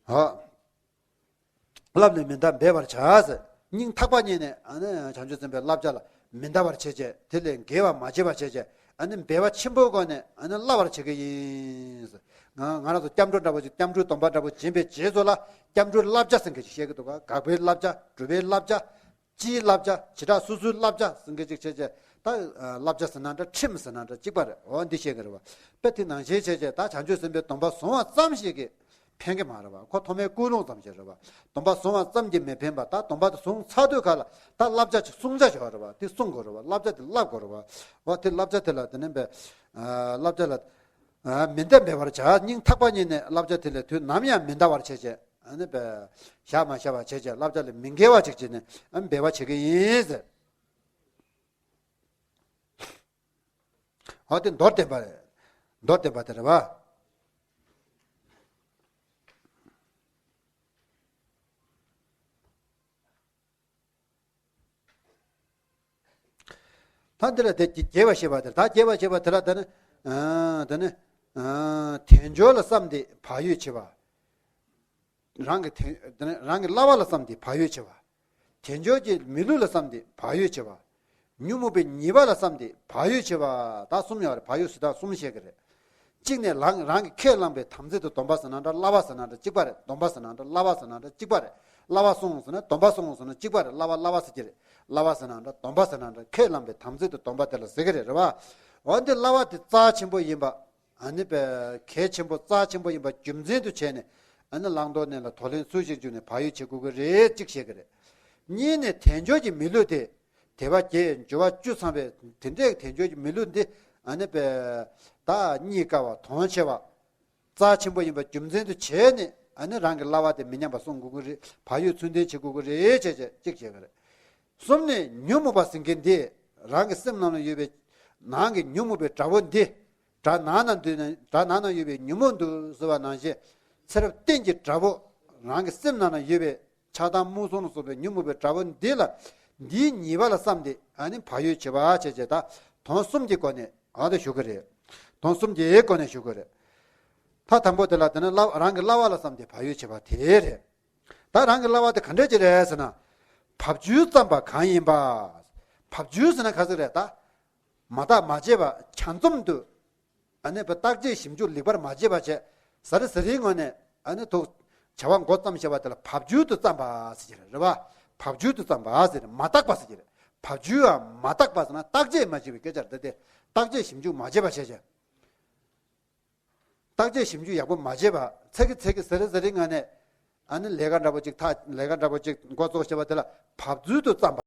ཨ། བསླབ་ལས་མི་འདའ་འབད་པར་བྱ་ཟེར། སྙིང་ཐག་པ་ཉིད་ནས་ཨ་ནི་བྱང་ཆུབ་སེམས་དཔའི་བསླབ་བྱ་ལ་མི་འདའ་བར་བྱས་བྱས། དེ་ལས་འགལ་བ་མ་བྱས་པར་བྱས་བྱས། ཨ་ནི་འབད་པ་ཆེན་པོའི་སྒོ་ནས་ཨ་ནི་བསླབ་པར་བྱེད་ཀྱི་ཡིན། ང་ང་རང་ཚོ་སྐྱབས་འགྲོ་འདྲ་པོ་ཅིག་སྐྱབས་འགྲོའི་སྡོམ་པ་འདྲ་པོ་བྱིན་པའི་རྗེས་སུ་ལ་སྐྱབས་འགྲོའི་བསླབ་བྱ་ཟེར་མཁན་ཅིག་བཤད་ཀྱི་འདུག་ག་དགག་པའི་བསླབ་བྱ། སྒྲུབ་པའི་བསླབ་བྱ། སྤྱིའི་བསླབ་བྱ། བྱེ་བྲག་སོ་སོའི་བསླབ་བྱ་ཟེར་མཁན་ཅིག་བྱས་བྱས་ད་བསླབ་བྱ་ཟེར་ན་འདྲ་ཁྲིམས་ཟེར་ན་འདྲ་གཅིག་པ་རེད། འོ་འདི་བཤད་ཀྱི་རེད་བ། དཔེ་དེ་ནང་བཞིན་བྱས་བྱས་ད་བྱང་ཆུབ་སེམས་དཔའི་སྡོམ་པ་བཟུང་བ་ཙམ་ཞིག་གིས་ཕན་གྱི་མ་རེད་བ། ཁོ་ཐོག་མའི་ཀུན་སློང་ཙམ་ཞིག་རེད་བ། སྡོམ་པ་བཟུང་བ་ཙམ་གྱིས་མི་ཕན་པ། ད་སྡོམ་པ་དེ་བཟུང་ཚར་དུས་ག་ལ་ད་བསླབ་བྱ་ཅིག་གསུང་བྱ་ཞིག་ཡོད་རེད་བ། དེ་གསུང་དགོས་རེད་བ། བསླབ་བྱ་དེ་བསླབ་དགོས་རེད་བ། འོ་དེ་བསླབ་བྱ་དེ་ལ་དེ་ནས་བས་བསླབ་བྱ་ལ་མི་འདའ་འབད་པར་བྱ། སྙིང་ཐག་པ་ཉིད་ནས་བསླབ་བྱ་དེ་ལས་དུས་ནམ་ཡང་མི་འདའ་བར་བྱས་བྱས། ཨ་ནི་བས་བཞག་མ་བཞག་པ་བྱས་བྱས་བསླབ་བྱ་ལས་མི་འགལ་བ་ཅིག་བྱས་ནས་ཨ་ནི་འབད་པ་བྱེད་ཀྱི་ཡིན་ཟེར། འོ་དེ་མདོར་བསྟན་པ་རེད། མདོར་བསྟན་པ་དེ་རེད་བ། ད་འདི་ལ་དེ་རྒྱས་པ་བཤད་པ་དེ། ད་རྒྱས་པ་བཤད་པ་དེ་ལ་དེ་ནི། ཨ་དེ་ནི། ཨ་དལ་འབྱོར་ལ་བསམས་ཏེ་བག་ཡོད་བྱེད་པ། རང་གི་དལ་དེ་ནི་རང་གི་བསླབ་པ་ལ་བསམས་ཏེ་བག་ཡོད་བྱེད་པ། དལ་འབྱོར་གྱི་མི་ལུས་ལ་བསམས་ཏེ་བག་ཡོད་བྱེད་པ། ཉོན་མོངས་པའི་ཉེས་པ་ལ་བསམས་ཏེ་བག་ཡོད་བྱེད་པ། ད་གསུམ་ཡོད་རེད། བག་ཡོད་ཟེར་ད་གསུམ་བཤད་ཀྱི་རེད། གཅིག་ནས་རང་རང་གིས་ཁས་བླངས་པའི་དམ་ཚིག་ཏུ་སྡོམ་པ་ཟེར་ན་འདྲ། བསླབ་པ་ཟེར་ན་འདྲ་གཅིག་པ་རེད། སྡོམ་པ་ཟེར་ན་འདྲ། བསླབ་པ་ཟེར་ན་འདྲ་གཅིག་པ་རེད། བསླབ་པ་བསྲུང་ཟེར་ན་སྡོམ་པ་བསྲུང་ཟེར་ན་གཅིག་པ་རེད། བསླབ་པ་བསླབ་པ་ཟེར་གྱི་རེད། བསླབ་པ་ཟེར་ན་འདྲ། སྡོམ་པ་ཟེར་ན་འདྲ། ཁས་བླངས་པའི་དམ་ཚིག་ཏུ་སྡོམ་པ་དེ་ལ་ཟེར་གྱི་རེད། རེད་བ། འོ་འདི་བསླབ་པ་དེ་རྩ་ཆེན་པོ་ཡིན་པ། ཨ་ནི་པའི་གལ་ཆེན་པོ་རྩ་ཆེན་པོ་ཡིན་པ་རྒྱུ་མཚན་དུ་བྱས་ནས། ཨ་ནི་བླང་དོར་གནས་ལ་དོར་ལེན་ཚུལ་བཞིན་བཅུག་ནས་བག་ཡོད་བྱེད་དགོས་ཀྱི་རེད་གཅིག་བཤད་ཀྱི་རེད། གཉིས་ནས་དལ་འབྱོར་གྱི་མི་ལུས་དེ། དད་པ་བརྒྱད་འབྱོར་བ་བཅུ་ཚང་བའི་དེ་འདྲའི་དལ་འབྱོར་གྱི་མི་ལུས་འདི། ཨ་ནི་པའི་ད་རྙེད་དཀའ་བ་དོན་ཆེ་བ། རྩ་ཆེན་པོ་ཡིན་པ་རྒྱུ་མཚན་དུ་བྱས་ནས། ཨ་ནི་རང་གི་བསླབ་པ་དེ་མི་ཉམས་པ་སྲུང་དགོས་ཀྱི་རེད། བག་ཡོད་ཚུལ་ལྡན་བྱེད་དགོས་ཀྱི་རེད་བྱས་བྱས་གཅིག་བྱས་ཀྱི་རེད། གསུམ་ནས་ཉོན་མོངས་པ་ཟེར་མཁན་འདི་རང་གི་སེམས་ནང་ལ་ཡོད་པའི། ནང་གི་ཉོན་མོངས་པའི་དགྲ་བོ་འདི། དགྲ་ནང་ན་འདུས་ན་དགྲ་ནང་ན་ཡོད་པའི་ཉོན་མོངས་འདུ་ཟེར་བ་ནང་བཞིན། ཚེ་རབས་གཏན་གྱི་དགྲ་བོ། རང་གི་སེམས་ནང་ན་ཡོད་པའི་ཆགས་སྡང་རྨུགས་ཟོང་ལ་སོགས་པའི་ཉོན་མོངས་པའི་དགྲ་བོ་འདི་ལ། འདིའི་ཉེས་པ་ལ་བསམས་ཏེ་ཨ་ནི་བག་ཡོད་བྱེད་པ་བྱས་བྱས་ད་དོན་གསུམ་གྱི་སྒོ་ནས་ཨ་དེ་ཞུ་གི་རེད། དོན་གསུམ་གྱི་སྒོ་ནས་ཞུ་གི་རེད། ད་དང་པོ་དེ་ལ་དེ་ནི་བསླབ་རང་གི་བསླབ་པ་ལ་བསམས་ཏེ་བག་ཡོད་བྱེད་པ་དེ་རེད། ད་རང་གི་བསླབ་པ་དེ་ག་འདྲས་ཅིག་རེད་ཟེར་ན། བབ་ཅོལ་བརྩམས་པ་གང་ཡིན་པ། བབ་ཅོལ་ཟེར་ན་ག་ཟེར་རེད་ད། མ་བརྟགས་མ་དཔྱད་པ་འཁྱག་འཛོམས་དུ། ཨ་ནི་བརྟག་དཔྱད་ཞིབ་འཇུག་ལེགས་པར་མ་བྱས་པ་བྱས། ཟ་རི་ཟ་རིའི་ངོས་ནས་ཨ་ནི་ཐུག་བྱ་བ་འགོ་བརྩམས་བྱས་པ་དེ་ལ་བབ་ཅོལ་དུ་བརྩམས་པ་ཟེར་གྱི་རེད། རེད་བ། བབ་ཅོལ་དུ་བརྩམས་པ་ཟེར་མ་བརྟགས་པ་ཟེར་གྱི་རེད། བབ་ཅོལ་ཡང་མ་བརྟགས་པ་ཟེར་ན་བརྟག་དཔྱད་མ་བྱས་པའི་སྐད་ཆ་རེད་དེ། བརྟག་དཔྱད་ཞིབ་འཇུག་མ་བྱས་པ་བྱས་བྱས། བརྟག་དཔྱད་ཞིབ་འཇུག་ཡག་པོ་མ་བྱས་པ། ཚེ་གི་ཚེ་གི་ཟ་རི་ཟ་རིའི་ངོས་ནས། ཨ་ནི་ལས་ཀ་འདྲ་པོ་ཅིག་ཐག་ལས་ཀ་འདྲ་པོ་ཅིག་འགོ་བཙུགས་བྱས་པ་དེ་ལ་བབ་ཅོལ་དུ་བརྩམས་པ།